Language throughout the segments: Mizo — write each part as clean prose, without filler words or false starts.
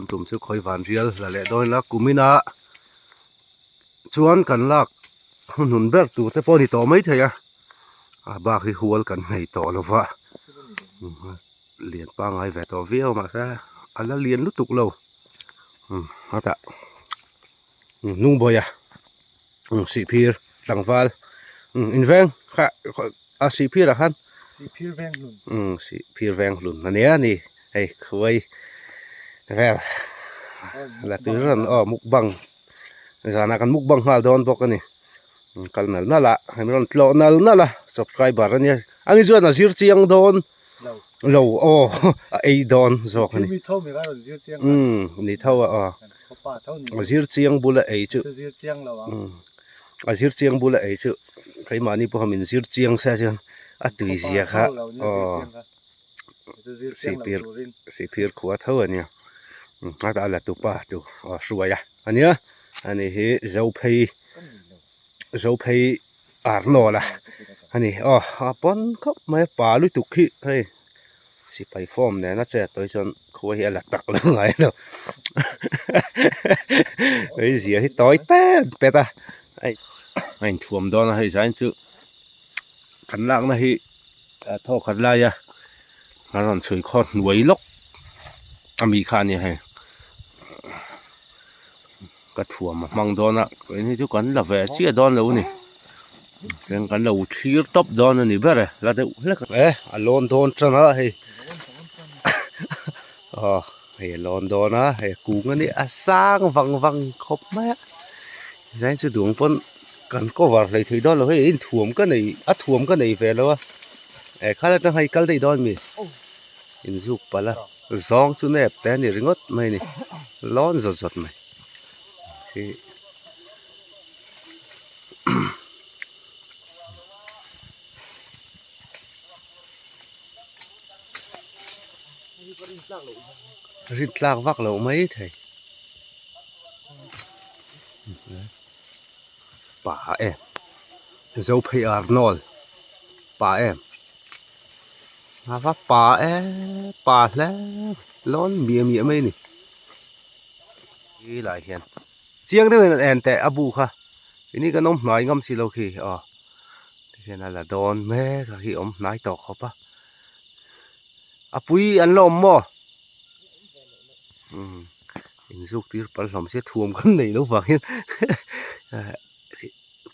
Tun tum chu khawi van rial la leh dawn ila kumina chuan kan lak hunhun ber tur te pawh a ni tawh mai thei a a bak hi hual kan nei tawh lo va lian pangngai ve tawh viau mahse a la lian lutuk lo hetah hnung bawih a sihphir tlangval inveng kha a sihphir ah khan sihphir veng hlun sihphir veng hlun a nia ni hei khuai vel la tui rawn aw mukbang zanah kan mukbang nghal dawn bawk a ni kal nal nal a hemi rawn tlawh nal nal a subscriber a nia ani chuan a zir chiang dawn lo aw a ei dawn zawk a ni ni tho a aw a zir chiang bula ei chu a zir chiang bula ei chu keimahni pawha min zir chiang se chuan a tui zia kha aw sihphir sihphir khua tho a nia a la tupa tu aw hruai a ania ani hi zophei zophei Arnold a ani aw a pawn khawp mai a pa lutuk hi hei sipai form nena chet tawh hi chuan khua hi a la tak lo ngai lo hei zia hi tawi pet pet a hei a inthuam dawn a hei zain chu kan lakna hi a thaw khat laia a rawn chhui khawt hnuai lawk ami kha a ni hei. Ka thuam a hmang dawn a keini chu kan la ve chiah dawn lo a ni eng kan lo thlir tawp dawn a ni ber e la deuh hlek e a lawn dawn tan a hei aw hei a lawn dawn a hei kung a nia a sang vang vang khawp mai a zain chu duang pawn kan cover hlei thei dawn lo hei inthuam ka nei a thuam ka nei ve lo a eh kha atang hei kal daih dawn a mi inzuk palh a. Zawng chu nep te a ni ringawt mai a ni lawn zawt zawt mai hi rin tlak vak loh mai thei pa em Zophei Arnold pa em. A va pa e pa hle lawn miah miah mai a ni ti lai hian chiang deuh in an en teh a bu kha ini kan awm hnai ngam si lo khi aw tikhian a la dawn mek a khi awm hnai tawh khawp a a pui an la awm maw umm inzuk tir pal hlawm sia thuam kan nei lo vang hian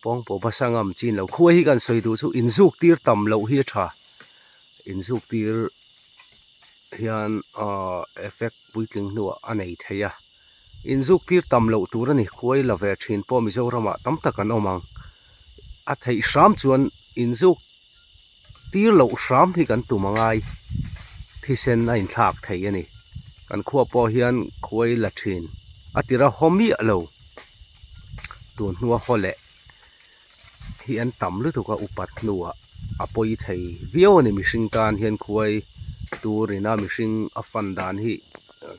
Pawng pawh basa ngam chin lo khuai hi kan sawi duh chu inzuk tir tam loh hi a tha inzuk tir hian ahh effect puitling hnuah a nei thei a inzuk tir tam loh tur a ni khuai la ve thin pawh Mizoramah tam tak an awm ang a theih hram chuan inzuk tir loh hram hi kan tum a ngai thisen a inthlak thei a ni kan khua pawh hian khuai la thin a tira haw miah lo tun hnua haw leh hi an tam lutuk a upat hnuah a pawi thei viau a ni mihring tan hian khuai turina mihring a fan dan hi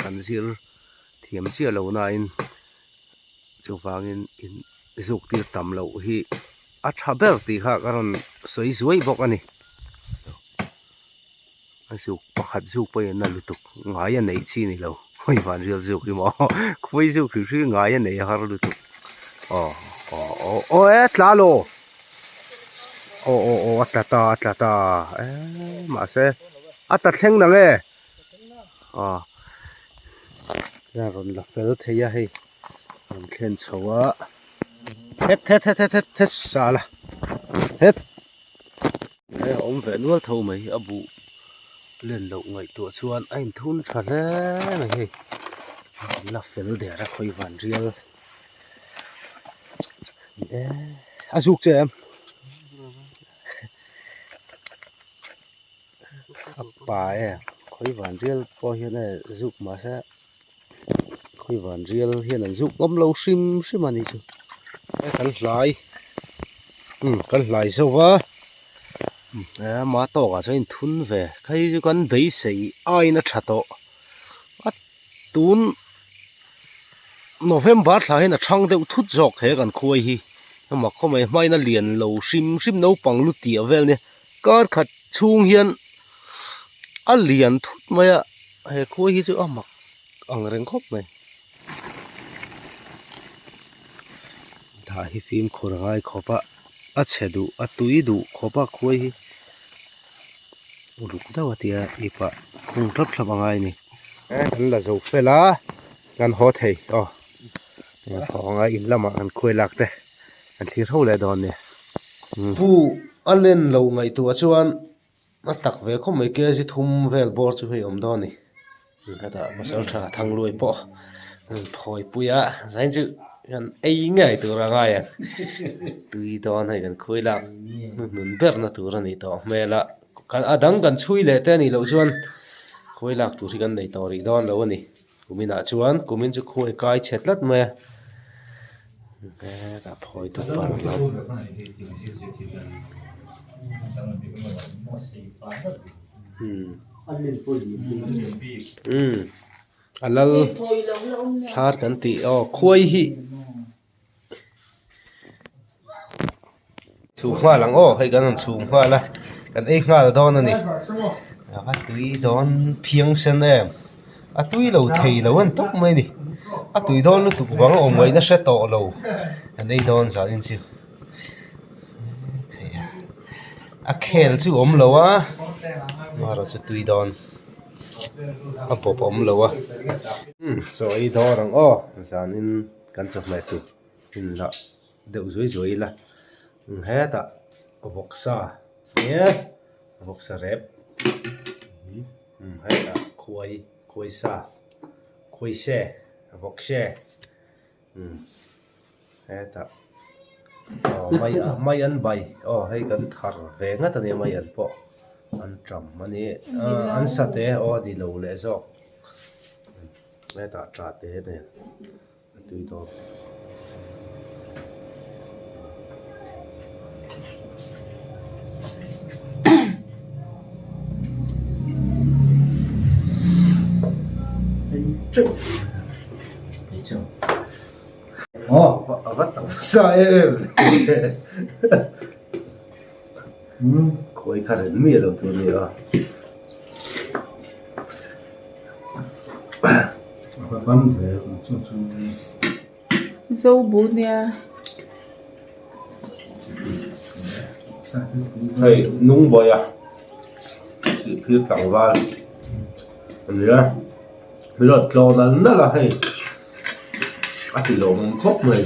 kan zir thiam chiah lo nain chuvangin in zuk tir tam loh hi a tha ber tih kha ka rawn sawi zuai bawk a ni a zuk pakhat zuk pawh hi a na lutuk ngai a neih chi a ni lo hei van rial zuk hi maw khawi zuk hrim hrim ngai a nei a har lutuk aw aw aw aw e tla law aw aw aw a tla ta a tla ta e mahse a tla thleng nang e aw a rawn la fel thei a hei rawn thlen chho a het het het het het het sala het he a awm ve nual tho mai a buh len loh ngaihtuah chuan a inthun tha hle mai hei an la fel der a khawi van rial e a zuk che em a pa e khawi van rial pawh hian e zuk mahse khawi van rial hian an zuk awm lo hrim hrim a ni chu he kan hlai umm kan hlai zo va ama tawkah chuan inthun ve hei chu kan beisei aiin a tha tawh a tun November thla hian a thang deuh thut zawk he kan khuai hi a mak khawp mai hmain a lian lo hrim hrim naupang lu tih vel nia kar khat chhung hian a lian thut mai a he khuai hi chu a mak. ang reng khawp mai. Dah hi fimkhur a ngai khawp a, a chhe duh a tui duh khawp a khuai hi uluk deuh a tia ip ah khung thlap thlap a ngai a ni. Kan la zo fel a kan haw thei aw haw anga in lamah kan khuai lak te kan thlir ho leh dawn nia. Pu a len lo ngaihtuah chuan a tak ve khawp mai kg thum vel bawr chu hei awm dawn a ni. Hetah pasal tha thangluai pawh an phawi pui a zain chu kan ei ngei tur a ngai ang tui dawn hei kan khawi lak hnuhnun ber na tur a ni tawh hmel a a dang kan chhui leh te a nih loh chuan khawi lak tur hi kan nei tawh rih dawn lo a ni kumin ah chuan kumin chu khawi kai chhe tlat mai a hetah phawi tawp a lo. A lal thlar kan tih aw khuai hi chhum nghal ang aw hei kan rawn chhum nghal a kan ei nghal dawn a ni a tui dawn phiang sen em a tui lo thei lo a ni tawp mai a ni a tui dawn lutuk vang a awm ngaihna hre tawh lo kan ei dawn zan in chu. A khel chu a awm lo a marawh chu tui dawn a bawp a awm lo a umm chaw ei dawr ang aw zanin kan chawhmeh tur in la deuh zuai zuai ila hetah vawksa nia vawksa rep hetah khuai khuai sa khuai se vawk se umm. Hetah aw mai mai an bai aw hei kan thar ve ngat a nia mai an pawh an ṭam a ni an sate aw a ni lo leh zawk hetah ṭah te nen a tui dawn. A va tam sa em khawi kha reng mi lo tur ni a Zo bu nia. Hei nung bawih a sihphir tlangval a nia. Rawn tlaw nal nal a hei a ti lawmawm khawp mai.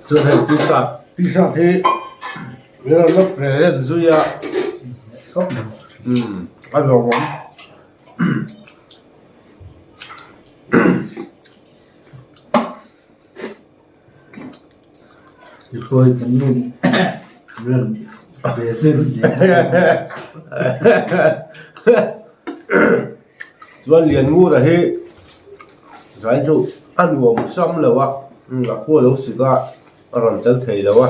Chuan hei t-shirt t-shirt hi min rawn lawk ve em zui a umm a lawmawm. Chuan Lianngura hi zai chu a nuam sam lo a a khua lo sik a a rawn tel thei lo a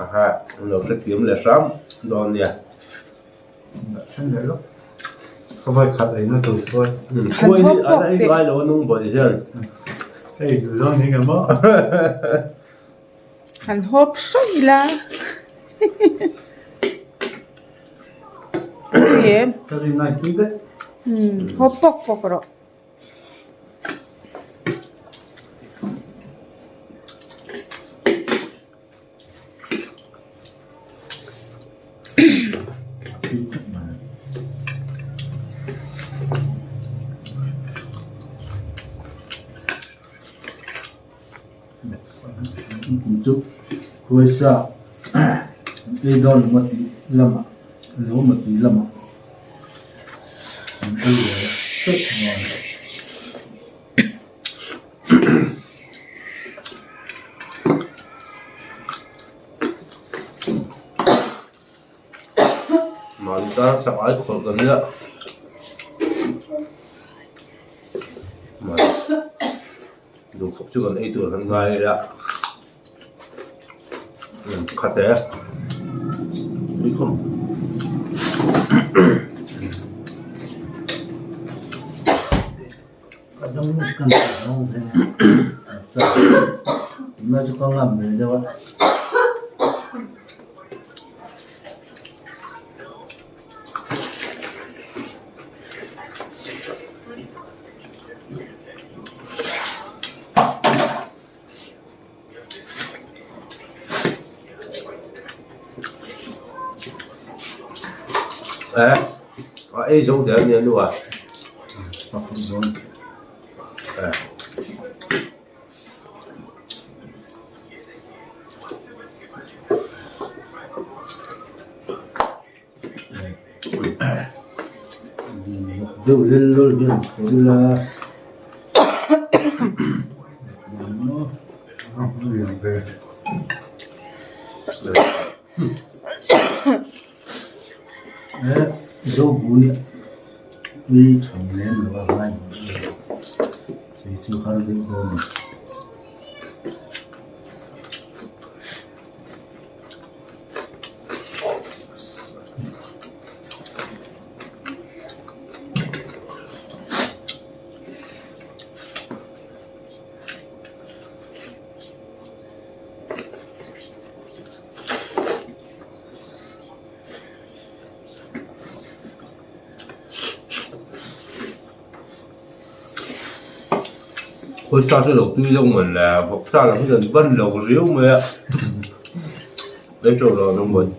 aha an lo hrethiam leh hram dawn nia. Khuai hi a la ei ngai lo a nung bawlh hian. Han hawp hrawih ila. Hawp pawk pawk rawh. Khuaisa ei dawn emaw tih lamah lo emaw tih lamah an ei ve tawp mai. Mahni tan chak ai khawlh kan nia duhkhawp chu kan ei tur kan ngai a khat e tuikhawm. Eh, a ei zo der nia nu a. Pakhat dawn. Eh. Deuh lel lawlh hian tawh ila Zobun tui tha lem lo a ngai chei chu har deuh dawn a ni. Khawisa chu lo tui deuh mawn le vawksa lam hi an ban lo riau mai a ei teuh lo an awm mawn.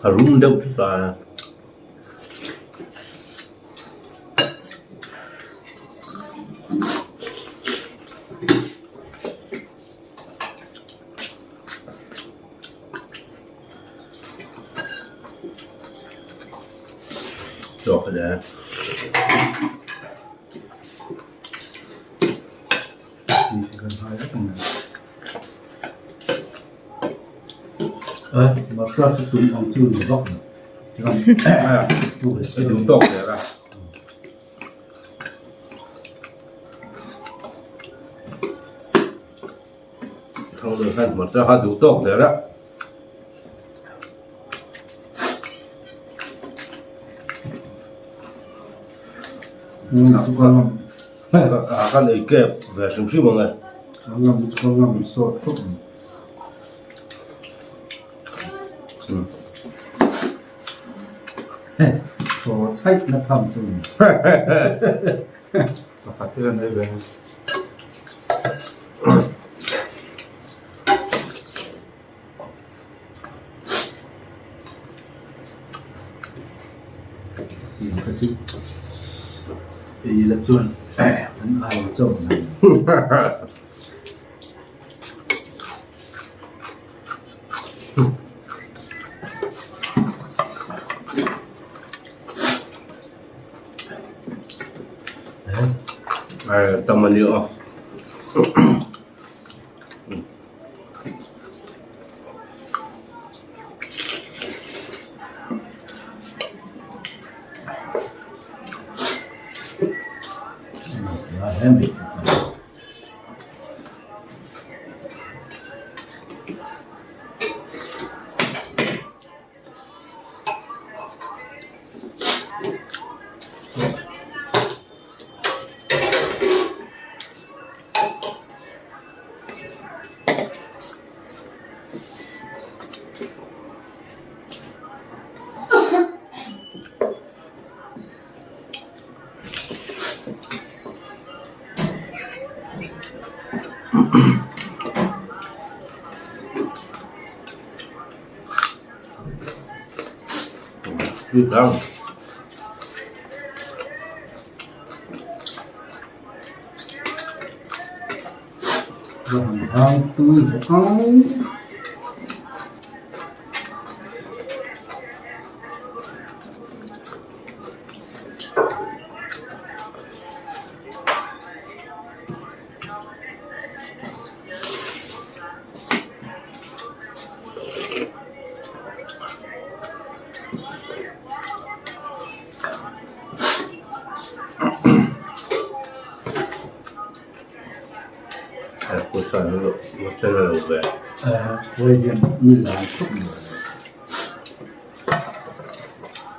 A rum deuh chu ta a. Tawk hle. Ei duh tawk zel a. Thangluai khan hmarcha kha duh tawk der a. Kan ei kep ve hrim hrim ang e. Pakhat hi kan ei ve ang. Ka chu ei la chuan kan au chauh mai. Tam a ni aw.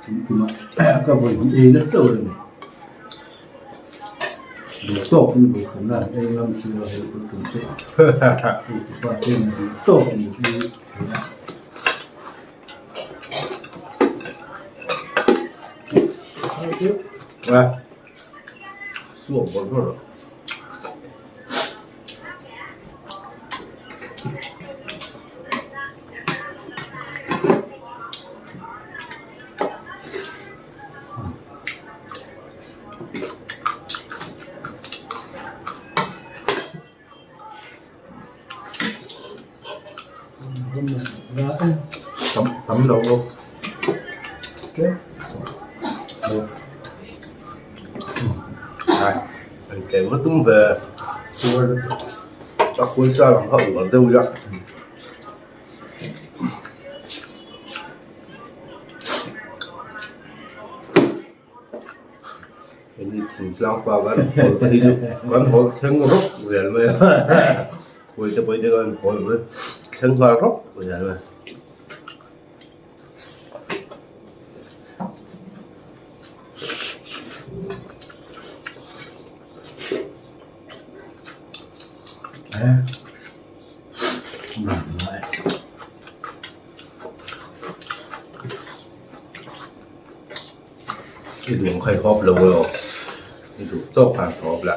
Tumah ka vawi hnih ei na chauh a ni. Duh tawk in vawi khat na ei ngam si lo hei pawh tum chu hei tupa te in duh tawk in ei thei a. Suak bawrh bawrh a. Tam lo bawk. Engkeng va tum ve a pawisa lang kha uar deuh ila. Hemi thingtlang pa kan hawl phei chu kan hawl thleng rawk zel mai a khawi te pawh hi kan hawl thleng nghal rawk zel mai. I duh kha i hawp lo emaw i duh tawk khan hawp la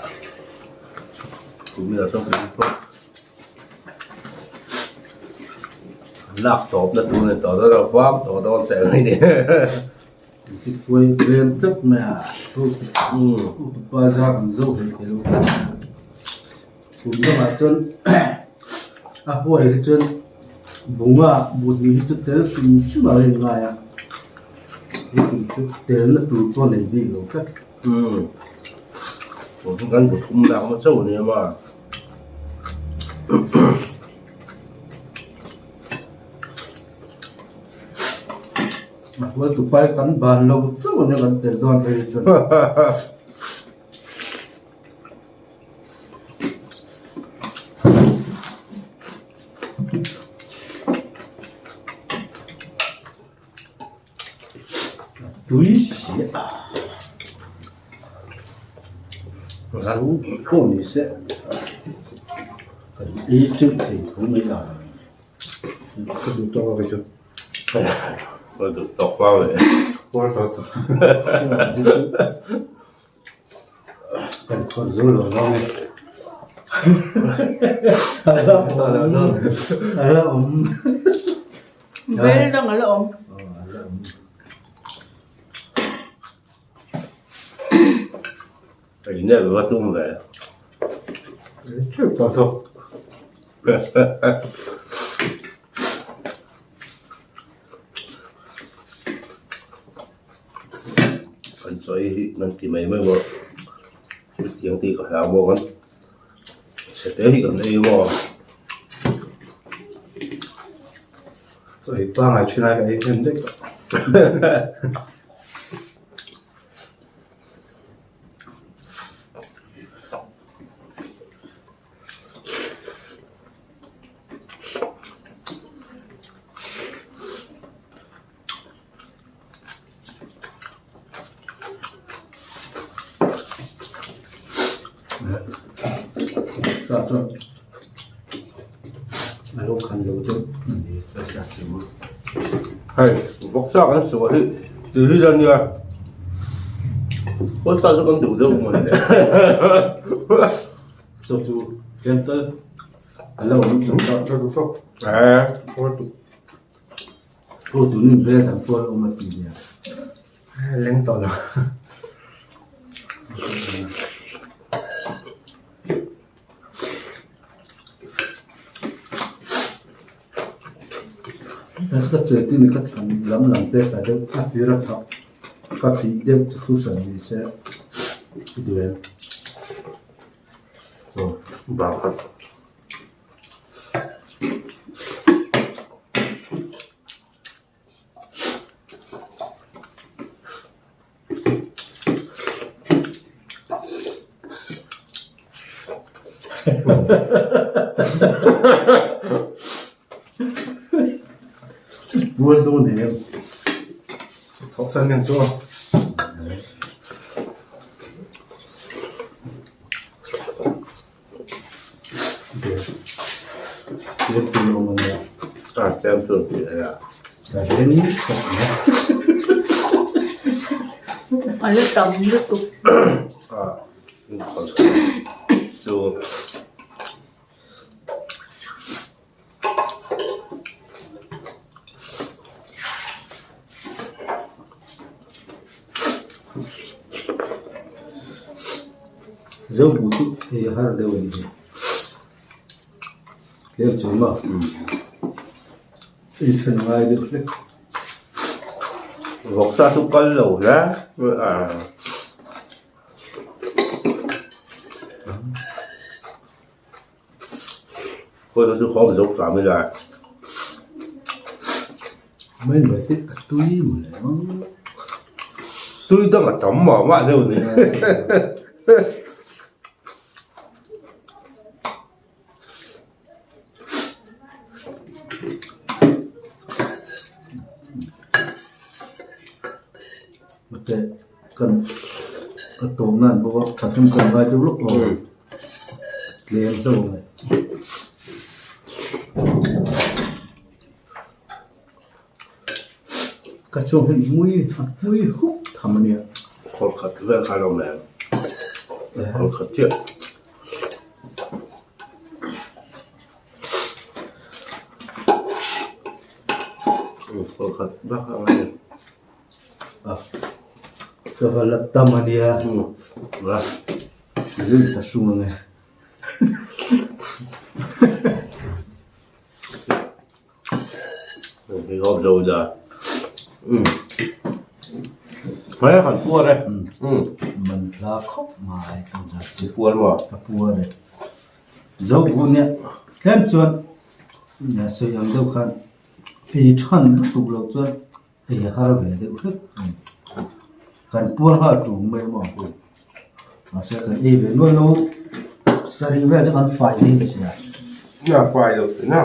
tumah chuan ka duh tawk lak tawp na tur a ni tawh dawn a vang tawh dawn teh mai ni. Tikhuai tlem tlat mai a upa zar an zo hlei thei lo tlat kum dangah chuan a huai hi chuan bunga bu hnih hi chu tel hrim hrim a rin ngai a heti chu tel na tur pawh a nei bik lo tlat. Tun chu kan bu thum lak na chauh a ni a. A hual tupai kan ban lo chauh a nia kan tel dawn phei hi chuan. Tui si a ro pawh ni se kan ei teuh thei tho mai a. Ka duh tawk a kei chu. Ka duh tawk vang leh. Kan khawt zo lo vang e. A la awm. Bel dang a la awm. Ei nel va tum ve. Teuh tawh zawk. Kan chawi hi kan ti mai mai maw hetiang tih ka hlau bawk a chhe te hi kan ei maw. Chawi pangai thin ai ka ei hnem daih tawh. Hei vawksa kan suah hi tui hi a nia vawksa chu kan duh deuh maw le Chaw chu tlem tal a lo awm tawh a. Aw tunin bel dang pawh a awm a ti nia. Leng tawh lo. Ka che tin ka thlan lam lam te tla deuh a tir a thak ka tih deuh chu thuhran ni se i duh em? Chaw bakah. Bual dawn em? Thawk. Vawksa nen chu. A la tam lutuk. Zo bu chu ei a har deuh a ni tlem chu maw ei then ngai deuh hlek. Vawksa chu kal lo hle a. Kawt chu khawm zo tlam ila. Mai mai te a tui maw le ang. Tui dang a tam mah mah deuh ni. Mate kan ka tawm nan bawk a tha chung kan ngai deuh lawk lo. Tlem hlauh mai. Ka chuang hi mui a mui huk tham a nia. Khawr khat vel kha lo mai ang. Khawr khat chiah. Khawr khat bak a ngai. Sava la tam a nia. Zui sa hrum ang e. Man hla khawp mai ka zat chu. Ka puar e. Zo bu nia tlem chuan sawi ang deuh khan ei than lutuk loh chuan Ei a har ve deuh hlek a ni. Kan puar nghal ṭum mai maw? Mahse kan ei ve nual lo. Sarih vel chu kan fai mai ka hria. Nia fai lo thin a.